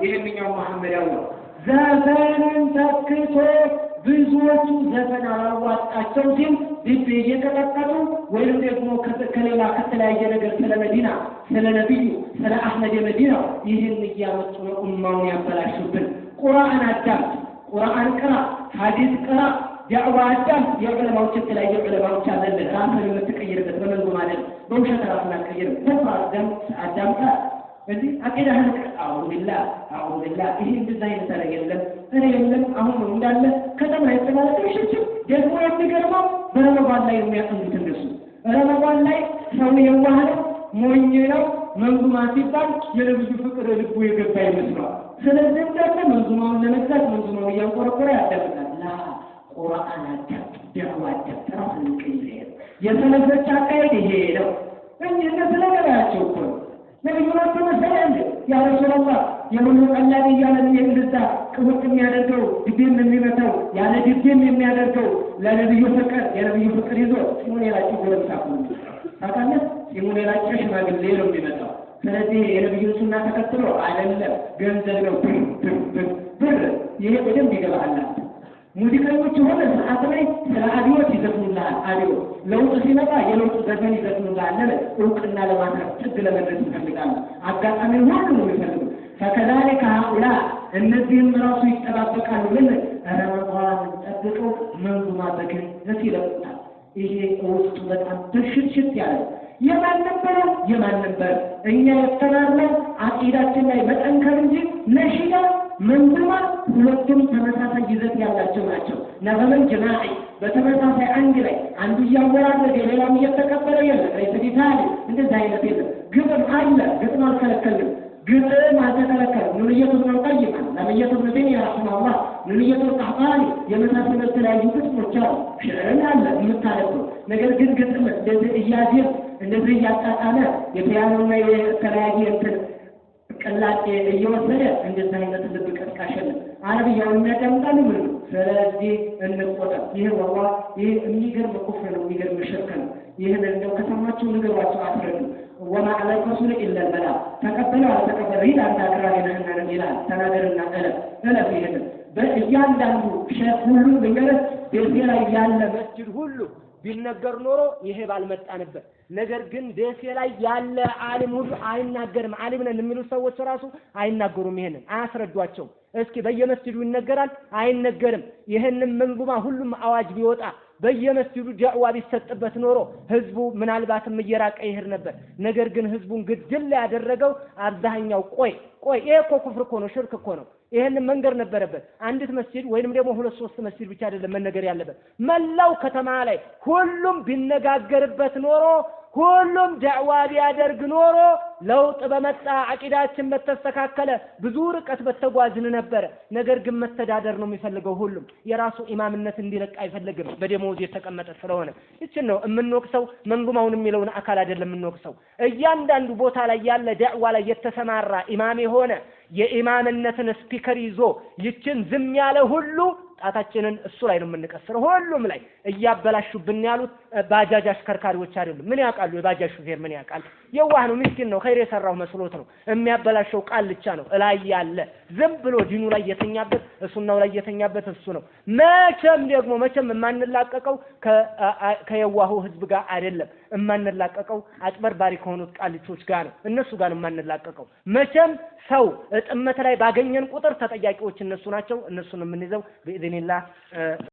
ይህንኛው መሐመዳዊ ነው። ዘፈንን ተክቶ ብዙዎቹ ዘፈን አላዋጣቸው ሲል ድቤ እየቀጠቀጡ ወይም ደግሞ ከሌላ ከተለያየ ነገር ስለ መዲና፣ ስለ ነቢዩ፣ ስለ አህመድ የመዲናው ይህን እያመጡ ነው ኡማውን ያበላሹብን። ቁርአን አዳምጥ፣ ቁርአን ቅራ፣ ሐዲስ ቅራ፣ ዳዕዋ አዳምጥ። የዑለማዎች የተለያየ ዑለማዎች አለልህ። ራስን የምትቀይርበት በመንጎም አይደለም፣ በውሸት ራስን አትቀይርም። ኩፍር አዳምጠ እዚህ አቂዳህን አዑዙ ቢላህ አዑዙ ቢላህ። ይሄ እንደዛ አይነት ኧረ የለም ኧረ የለም። አሁን ነው እንዳለ ከተማ የተባለ ሽሽም ደግሞ የሚገርመው በረመዳን ላይ የሚያጠምዱት እነሱ። ረመዳን ላይ ሰው የዋህ ነው፣ ሞኝ ነው። መንዙማ ሲባል የነብዩ ፍቅር ልቡ የገባ ይመስለዋል። ስለዚህ እንዳለ መንዙማውን ለመግዛት መንዙማውን እያንቆረቆረ ያዳምጣል። ላ ቁርአን አዳምጥ፣ ዳዕዋ አዳምጥ፣ ራስን ቀይር። ይሄ ነው የሰለፎች አካሄድ፣ ይሄ ነው እንጂ እነሱ ለገበያቸው እኮ ነው። ነብዩ ናቸው መሰለህ እንዴ? ያ ረሱላላህ የሁሉ ቀላቢ እያለ እንደዛ ቅውጥ የሚያደርገው፣ ድቤም የሚመታው፣ ያለ ድቤም የሚያደርገው ለነብዩ ፍቅር የነብዩ ፍቅር ይዞ ጺሙን የላጨ ጎረምሳ እኮ ነው ታውቃለህ። ጺሙን የላጨ ሽማግሌ ነው የሚመጣው። ስለዚህ የነብዩን ሱና ተከትሎ አይደለም፣ ገንዘብ ነው፣ ብር ብር ብር ብር። ይሄ በደንብ ይገባሃል። ሙዚቀኞች የሆነ ሰዓት ላይ ስለ አብዮት ይዘፍኑልሃል። አብዮት ለውጥ ሲመጣ የለውጥ ዘፈን ይዘፍኑልሃል። ለምን? እውቅና ለማትረፍ ጥግ ለመድረስ ይፈልጋሉ። አጋጣሚ ሁሉ ነው የሚፈልጉ። ፈከዛሊከ ሀኡላ እነዚህም ራሱ ይጠባበቃሉ። ምን ረመዳንን ጠብቀው መንዙማ በገነት ይለቁታል። ይሄ ውስጡ በጣም ብልሽትሽት ያለ የማን ነበረ የማን ነበረ? እኛ የተማርነው አቂዳችን ላይ መጠንከር እንጂ ነሺዳ መንዙማ ሁለቱም ተመሳሳይ ይዘት ያላቸው ናቸው። ነገመን ጀማዒ በተመሳሳይ አንድ ላይ አንዱ እያወራረደ ሌላም እየተቀበለ የለም። ሬስዲታሊ እንደዚህ አይነት የለም። ግጥም አለ፣ ግጥም አልከለከልንም። ግጥም አልተከለከለም። ኑንየቱ ብን አልቀይም አለ፣ ለምየቱ ብን ተይሚያ ረሒመሁላህ፣ ኑንየቱ ልቀሕጣኒ የመሳሰሉ የተለያዩ ግጥሞች አሉ። ሽዕርን አለ የምታነበው ነገር ግን ግጥም እንደዚህ እያዜም እንደዚህ እያጣጣመ የፒያኖና የተለያየ እንትን ቅላጤ እየወሰደ እንደዚህ አይነት ልብ ቀስቃሽ የለም። አረብያውን የሚያዳምጣሉ ምን ነው? ስለዚህ እንቆጠብ። ይህ ወላሂ ይህ የሚገርም ኩፍር ነው፣ የሚገርም ሽርክ ነው። ይህን እንደው ከሰማችሁ ንገሯቸው፣ አስረዱ። ወማ ዐለ ረሱል ኢላ ልበላግ። ተቀበለው አልተቀበለው ይህ አንተ አክራሪ ነህና ነው ይላል። ተናገርና እለፍ እለፍ። ይህንን በእያንዳንዱ ሼክ ሁሉ ልንገርህ፣ ደሴ ላይ ያለ መስጅድ ሁሉ ቢነገር ኖሮ ይሄ ባልመጣ ነበር። ነገር ግን ደሴ ላይ ያለ ዓሊም ሁሉ አይናገርም። ዓሊም ነን የሚሉ ሰዎች ራሱ አይናገሩም። ይሄንን አያስረዷቸውም። እስኪ በየመስጂዱ ይነገራል? አይነገርም። ይህንን መንዙማ ሁሉም አዋጅ ቢወጣ በየመስጂዱ ዳዕዋ ቢሰጥበት ኖሮ ህዝቡ ምናልባትም እየራቀ ይሄድ ነበር። ነገር ግን ህዝቡን ግድል ያደረገው አብዛኛው ቆይ ቆይ ይሄ እኮ ኩፍር እኮ ነው፣ ሽርክ እኮ ነው። ይሄንን መንገር ነበረበት። አንዲት መስጂድ ወይንም ደግሞ ሁለት ሶስት መስጂድ ብቻ አይደለም መነገር ያለበት፣ መላው ከተማ ላይ ሁሉም ቢነጋገርበት ኖሮ፣ ሁሉም ዳዕዋ ቢያደርግ ኖሮ ለውጥ በመጣ፣ አቂዳችን በተስተካከለ ብዙ ርቀት በተጓዝን ነበረ። ነገር ግን መተዳደር ነው የሚፈልገው። ሁሉም የራሱ ኢማምነት እንዲለቅ አይፈልግም፣ በደሞዝ የተቀመጠ ስለሆነ። ይችን ነው የምንወቅሰው። መንዙማውን የሚለውን አካል አይደለም የምንወቅሰው። እያንዳንዱ ቦታ ላይ ያለ ዳዕዋ ላይ የተሰማራ ኢማም የሆነ የኢማምነትን speaker ይዞ ይችን ዝም ያለ ሁሉ ጣታችንን እሱ ላይ ነው የምንቀስረው። ሁሉም ላይ እያበላሹብን ያሉት ባጃጅ አሽከርካሪዎች አይደሉም። ምን ያውቃሉ? የባጃጅ ሹፌር ምን ያውቃል? የዋህ ነው፣ ምስኪን ነው። ኸይር የሰራው መስሎት ነው የሚያበላሸው። ቃልቻ ነው እላይ ያለ ዝም ብሎ ዲኑ ላይ የተኛበት፣ እሱናው ላይ የተኛበት እሱ ነው። መቼም ደግሞ መቼም የማንላቀቀው ከየዋሁ ህዝብ ጋር አይደለም። የማንላቀቀው አጭበርባሪ ከሆኑት ቃልቾች ጋር ነው። እነሱ ጋር ነው የማንላቀቀው። መቼም ሰው ጥመት ላይ ባገኘን ቁጥር ተጠያቂዎች እነሱ ናቸው። እነሱን የምንይዘው ቢኢዝኒላህ።